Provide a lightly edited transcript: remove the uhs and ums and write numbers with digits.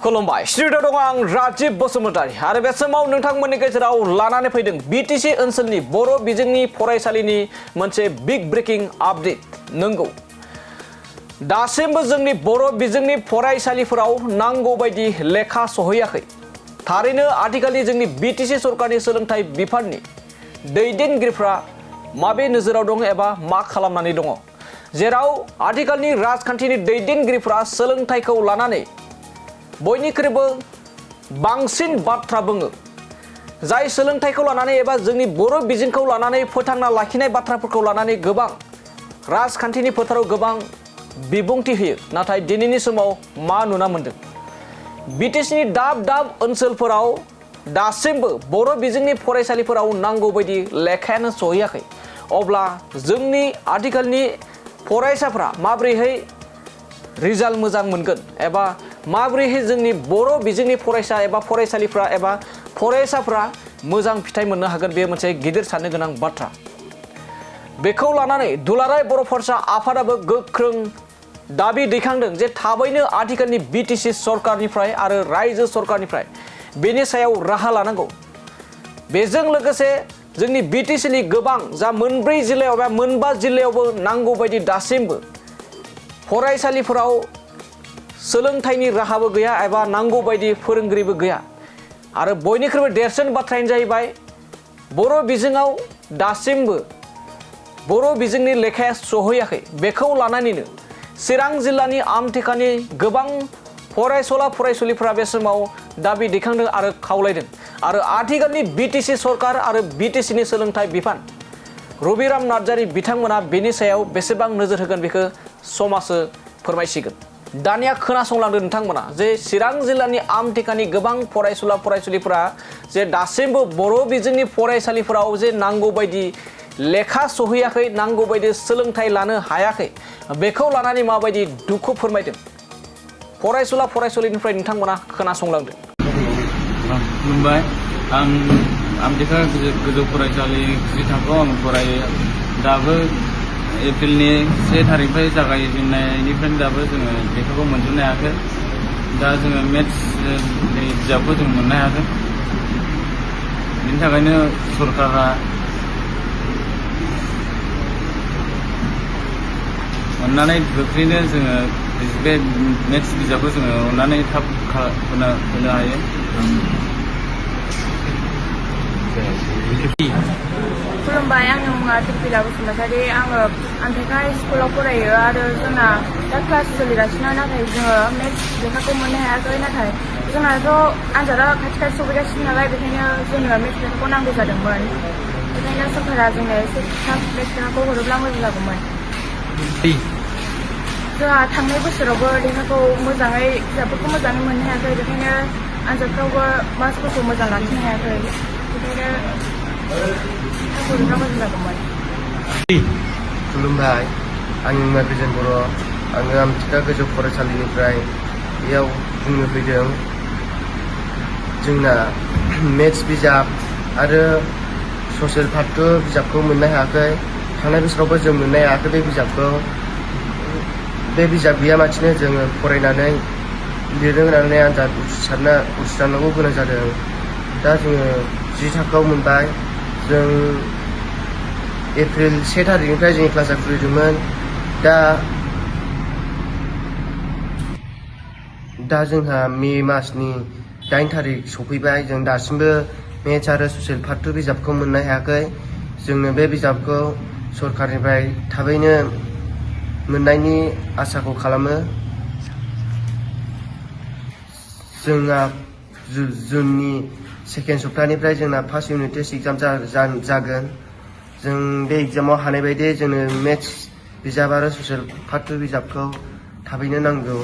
खुलुमबाय स्टुडिअ दङ आं राजिब बसुमतारी आरो बे समाव नोंथांमोननि गेजेराव लानानै फैदों बीटीसी ओनसोलनि बर' बिजोंनि फरायसालिनि मोनसे बिग ब्रेकिं आपडेट। नंगौ दासिमबो जोंनि बर' बिजोंनि फरायसालिफोराव नांगौ बायदि लेखा सहैयाखै। थारैनो आथिखालनि जोंनि बीटीसी सरकारनि सोलोंथाइ बिफाननि दैदेनगिरिफ्रा माबे नोजोराव दं एबा मा खालामनानै दङ, जेराव आथिखालनि राजखान्थिनि दैदेनगिरिफ्रा सोलोंथाइखौ लानानै बयनिख्रुइबो बांसिन बाथ्रा बुङो, जाय सोलोंथाइखौ लानानै एबा जोंनि बर' बिजोंखौ लानानै फोथांना लाखिनाय बाथ्राफोरखौ लानानै गोबां राजखान्थिनि फोथाराव गोबां बिबुंथि होयो। नाथाय दिनैनि समाव मा नुना मोनदों, बीटीसीनि दाब दाब ओनसोलफोराव दासिमबो बर' बिजोंनि फरायसालिफोराव नांगौ बायदि लेखायानो सहैयाखै। अब्ला जोंनि आथिखालनि फरायसाफ्रा माबोरैहाय रिजाल्ट मोजां मोनगोन एबा माबोरैहाय जोंनि बर' बिजोंनि फरायसा एबा फरायसालिफ्रा एबा फरायसाफ्रा मोजां फिथाइ मोननो हागोन, बे मोनसे गिदिर साननो गोनां बाथ्रा। बेखौ लानानै दुलाराय बर' फरायसा आफादाबो गोख्रों दाबि दैखांदों जे थाबैनो आथिखालनि बीटीसी सरकारनिफ्राय आरो रायजो सरकारनिफ्राय बेनि सायाव राहा लानांगौ। बेजों लोगोसे जोंनि बीटीसीनि गोबां जा मोनब्रै जिल्लायाव एबा मोनबा जिल्लायावबो नांगौ बायदि दासिमबो फरायसालिफोराव सोलोंथाइनि राहाबो गैया एबा नांगौ बायदि फोरोंगिरिबो गैया। आरो बयनिख्रुइबो देरसिन बाथ्रायानो जाहैबाय बर' बिजोङाव दासिमबो बर' बिजोंनि लेखाया सहैयाखै। बेखौ लानानैनो चिरां जिल्लानि आमथेखानि गोबां फरायसुला फरायसुलिफ्रा बे समाव दाबि दैखांदों आरो खावलायदों। आरो आथिखालनि बीटीसी सरकार आरो बीटीसीनि सोलोंथाइ बिफान रबिराम नार्जारि बिथांमोना बेनि सायाव बेसेबां नोजोर होगोन बेखौ समाजो फोरमायसिगोन। दानिया खोनासंलांदों नोंथांमोना जे चिरां जिल्लानि आमथेखानि गोबां फरायसुला फरायसुलिफोरा जे दासिमबो बर' बिजोंनि फरायसालिफोराव जे नांगौ बायदि लेखा सहैयाखै, नांगौ बायदि सोलोंथाइ लानो हायाखै, बेखौ लानानै माबायदि दुखु फोरमायदों फरायसुला फरायसुलिनिफ्राय नोंथांमोना खोनासंलांदों। खुलुमबाय, आं आमथेखा गोजौ फरायसालि जि थाखोआव आं फरायो। दाबो एप्रिलनि 1 थारिखनिफ्राय जागायजेननायनिफ्रायनो दाबो जोङो लेखाखौ मोनजोबनो हायाखै। दा जोङो मेथ्सनि बिजाबखौ जों मोननो हायाखै। बेनि थाखायनो सरकारा अननानै गोख्रैनो जोङो बे मेथ्स बिजाबखौ जोङो अननानै थाब होनो हायो। खुलुमबाय, आंनि मुङा दिपिला बसुमतारी। आङो आमथेखा स्कुलाव फरायो आरो जोंना दा क्लास सोलिगासिनो। नाथाय जोङो मेथ्स लेखाखौ मोननो हायाखै। नाथाय जोंनाथ' आनजादा खाथि खाथि सफैगासिनो नालाय, बेखायनो जोंनो मेथ्स लेखाखौ नांगौ जादोंमोन। बेखायनो सरकारा जोंनो एसे थाब मेथ्स लेखाखौ हरोब्ला मोजां जागौमोन। जोंहा थांनाय बोसोरावबो लेखाखौ मोजाङै बिजाबफोरखौ मोजाङै मोननो हायाखै। बेखायनो आनजादफ्रावबो मार्क्सफोरखौ मोजां लाखिनो हायाखै। बेखायनो थाब हरोब्ला मोजां जागौमोन। खुलुमबाय, आंनि मुङा गोजोन बर'। आङो आमथेखा गोजौ फरायसालिनिफ्राय बेयाव बुंनो फैदों। जोंना मेथ्स बिजाब आरो ससियेल पार्ट बिजाबखौ मोननो हायाखै। थांनाय बोसोरावबो जों मोननो हायाखै बे बिजाबखौ। बे बिजाब गैयालासिनो जोङो फरायनानै लिरनो होनानै आनजाद उथ्रिसारनांगौ गोनां जादों। दा जोङो 10 थाखोआव मोनबाय। जों एप्रिल 1 थारिखनिफ्राय जोंनि क्लासा खुलिदोंमोन। दा जोंहा मे मासनि 8 थारिख सफैबाय। जों दासिमबो मेथ्स आरो ससियेल पार्ट बिजाबखौ मोननो हायाखै। जोंनो बे बिजाबखौ सरकारनिफ्राय थाबैनो मोननायनि आसाखौ खालामो। जोंहा जुननि 2nd सप्तानिफ्राय जोंना फार्स्ट इउनिट टेस्ट एग्जाम जागोन। जों बे एग्जामाव हानाय बायदि जोंनो मेथ्स बिजाब आरो ससियेल पार्ट बिजाबखौ थाबैनो नांगौ।